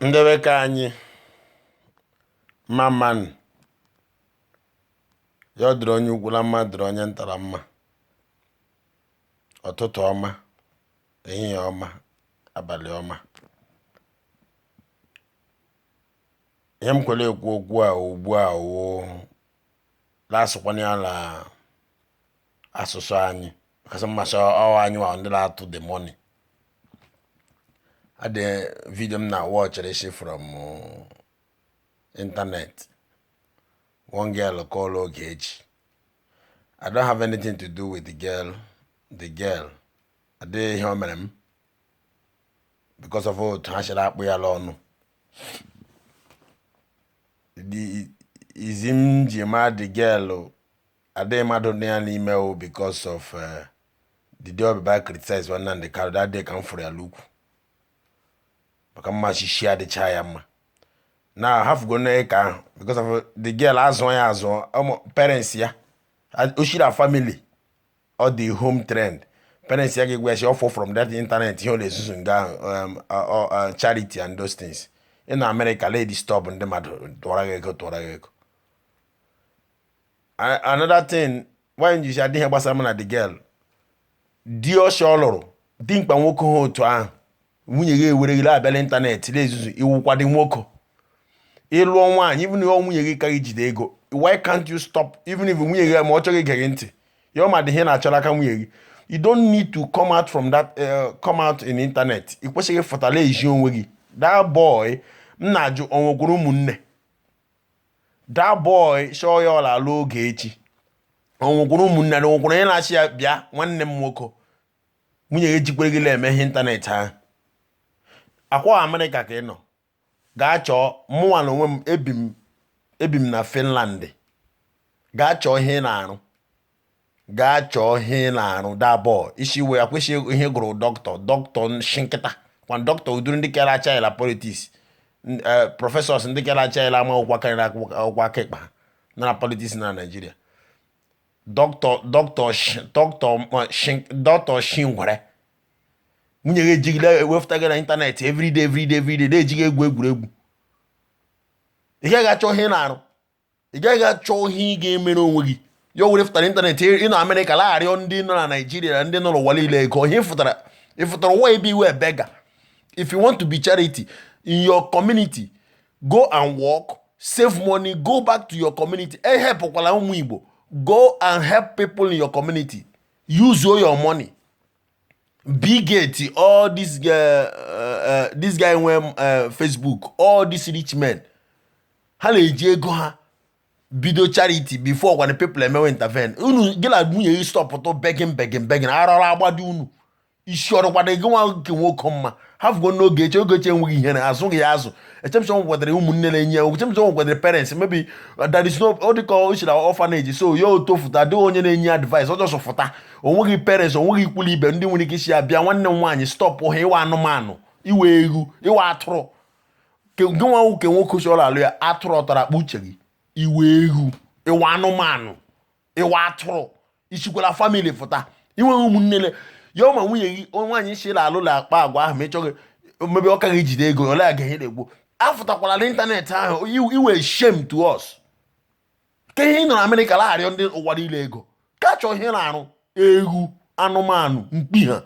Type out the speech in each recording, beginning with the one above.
Ndị be ka anyị, mma mmanụ. Ya dịrị onye ukwu la mma, dịrị onye nta la mma. Ụtụtụ ọma, ehihie ọma, abalị ọma. Ihe m kwere ekwu okwu a ugbu a wụ lasụkwana ya na asụsụ anyị kasị mmasị ọwa anyị wa ndị na-atụ the money. Adị video m na watchịrị isi from internet, one girl call Ogechi. I don't have anything to do with the girl. The girl adịghị ihe o mere m because of otu ha siri akpụ ya ọnụ. Izi m ji ma the girl adịghị mmadụ dị ya n'ime o because of the day ọbịba criticize Nnamdi Kanu, that day ka m fụrụ ya l'ukwu maka mma shishi adịcha ya mma na hafugo na ka ahụ because of the girl azụọ ya azụọ parents ya oshira family ọ dị home trend parents ya ga-egwe ya ọfụ from that internet ihe ọ na-ezuzu nga charity and those things. Ị na America lady stop ndị mmadụ tụọra gị ego, tụọra gị ego. Another thing why nji adịghị gbasara m na the girl, di ọsha ọ lụrụ dimkpa nwoke ha otu ahụ, nwunye gị ewere gị abịala internet na-ezuzu iwukwa dị nwoke. Ịlụọ nwaanyị, even if nwunye gị ka gị jide ego, why can't you stop? Even if nwunye gị ma ọ chọghị ige gị ntị ya, ọ ma dị ihe na-achọrọ aka nwunye gị, you don't need to come out from that, come out in internet. Ị kwesịghị fụtala ezi onwe gị. That boy m na-ajụ, o nwekwara ụmụnne? That boy chọọ ya ọla alụ Ogechi, o nwekwara ụmụnne na nwekwara onye na-achị ya bịa nwanne m nwoke? Nwunye gị jikwere gị na-eme ihe internet ahụ. Akwa Amerịka ka ị nọ, gaa chọọ. Mụnwa na onwe m ebi m na Finland. Gaa chọọ ihe ị na-arụ, gaa chọọ ihe ị na-arụ. Dabọ isi wee akwụsị ihe gụrụ dọkịta, dọkịta shi nkịta kwa dọkịta uduru ndị kere acha la politics, professors ndị kere acha la ama akwụkwọ karịrị akwụkwọ aka ịkpa ha na politics na Nigeria. Dọkịta, dọkịta, dọkịta, dọkịta shi ngwere. Nwunye gị ejigide ewepụta gị na internet everyday, everyday, everyday, na-ejighị egwu egwuregwu. Ị gaghị achọ ihe ị na-arụ, ị gaghị achọ ihe ị ga-emere onwe gị. Ya were fụtara internet ị nọ Amerịka lagharịọ ndị nọ na Naijiria na ndị nọ n'ụwa niile ego. Ihe fụtara ịfụtara ụwa ebe iwe beggar. If you want to be charity in your community, go and work, save money, go back to your community. E helpụkwala ụmụ Igbo. Go and help people in your community. Use all your money. Bill Gates, all this guy, this guy nwe Facebook, all these rich men, ha na-eji ego ha bido charity before when the people emewe intervene. Unu gị na nwunye gị stop to begging, begging, begging. Arọrọ agbado unu isi ọrụkwado gị nwa nke nwoke mma. Ha fugo n'Ogechi. Ogechi enweghị ihe na azụghị ya azụ. Echemchọ kwadere ụmụnne na-enye ya, echemchọ kwadere parents. Maybe there is no, ọ dịka o si na orphanage, so ya otofuta adịghị onye na-enye advice. Ọ just fụta, onweghị parents, onweghị ikwulu ibe ndị nwere ike isi ya bịa, nwanne m nwaanyị, stop ha ịwa anụmanụ, iwe ewu, ịwa atụrụ. Gị nwa nwoke nwoke chọrọ alụ ya, atụrụ ọtara akpa uche gị, iwe ewu, ịwa anụmanụ, ịwa atụrụ. Isikwala family fụta, inweghị ụmụnne ya ma nwunye gị nwaanyị si alụ na akpa agwa ahụ ma ị chọghị mebe ọ ka gị jide ego ole aga ihe na-egbu. Afụtakwala n'internet ahụ iwe shame to us. Ka ihe ị nọ na Amerịka lagharịọ ndị ụwa niile ego ka chọọ ihe na-arụ ewu anụmanụ mkpi ha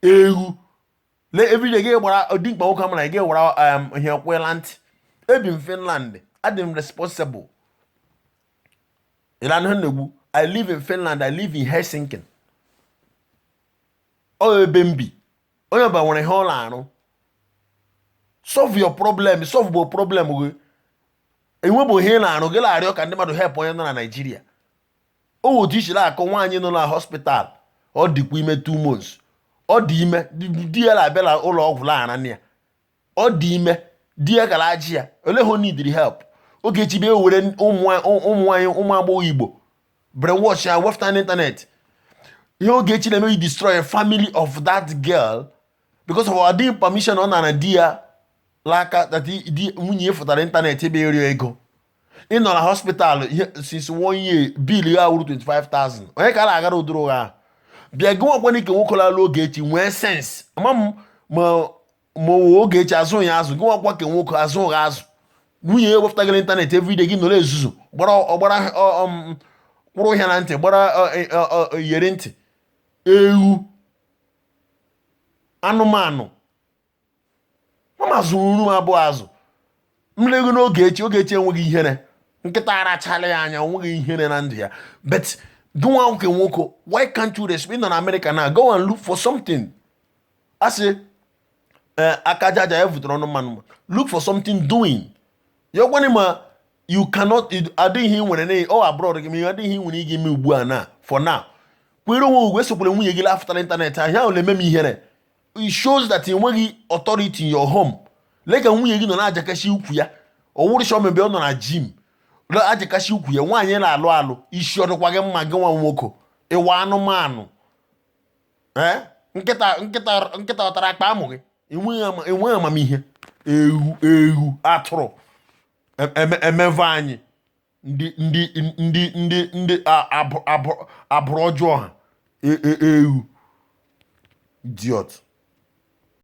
ewu le everyday. Gị gbara dimkpa nwoke amara gị wara ihe kwela ntị. Ebi m Finland, adị m responsible. Ịlanụ na-egbu. I live in Finland, I live in Helsinki. Ọ ebe m bi, onye ọbụla nwere ihe ọ na-arụ. Solve your problem, solve bụ problem gị. Enwebụ ihe ị na-arụ gị na-arịọ ka ndị mmadụ help onye nọ na Naịjirịa. O otu isi na-akọ nwaanyị nọ na hospital, ọ dịkwa ime 2 months, ọ dị ime, di ya na-abịa na ụlọ ọgwụ laghara ya. Ọ dị ime, di ya gara ajị ya ole ha neediri help. Ogechi bịa were ụmụ nwaanyị, ụmụ agbọghọ Igbo brainwash ya, wefta n'internet. Ihe Ogechi na-eme, destroy a family of that girl because of our permission. Ọ nara di ya l'aka that di nwunye ya fụtara internet ebe ịrịọ ego. Ị nọ na hospital ihe since one year, bill ya wuru 25,000. Onye ka a na-agara ụdịrị ụgha ahụ? Bịa gị nwakwana ike nwoke lalụ Ogechi nwee sense. Ama m ma Ma owe Ogechi azụ ya azụ, gị nwakwa ke nwoke azụ gị azụ. Nwunye ya wepụtagara internet everyday, gị nọrọ ezuzu gbara ọgbara kwụrụ ya na ntị, gbara yeri ntị. Ewu anụmanụ, mama zụrụ m abụọ azụ m lego n'Ogechi. Ogechi enweghị ihere, nkịta arachala ya anya, onweghị ihere na ndụ ya. But gị nwa nwoke nwoke, why can't you respect? Nọ na America na go and look for something. Asị aka aja ya vutere ọnụ mmanụ. Look for something doing. Ya gwanị ma you cannot, adịghị ihe ị nwere na ọ abroad gị, ma ihe adịghị ihe ị nwere ike ime ugbu a na for now. Kwere onwe ugwu, esokwere nwunye gị lafụtara internet ahụ ahụ na-eme m ihere. It shows that ị nweghị authority in your home. Lee ka nwunye gị nọ na-ajakasị ukwu ya, ọ wụrụcha mebe ọ nọ na gym ajakasị ukwu ya. Nwaanyị na-alụ alụ, isi ọdụkwa gị mma? Gị nwa nwoke ịwa anụmanụ, ee, nkịta nkịta nkịta ọtara akpa amụ gị. Enweghị amamihe. Ewu ewu atụrụ emeve anyị ndị abụrụ ọjọọ ha. Ewu, idiot.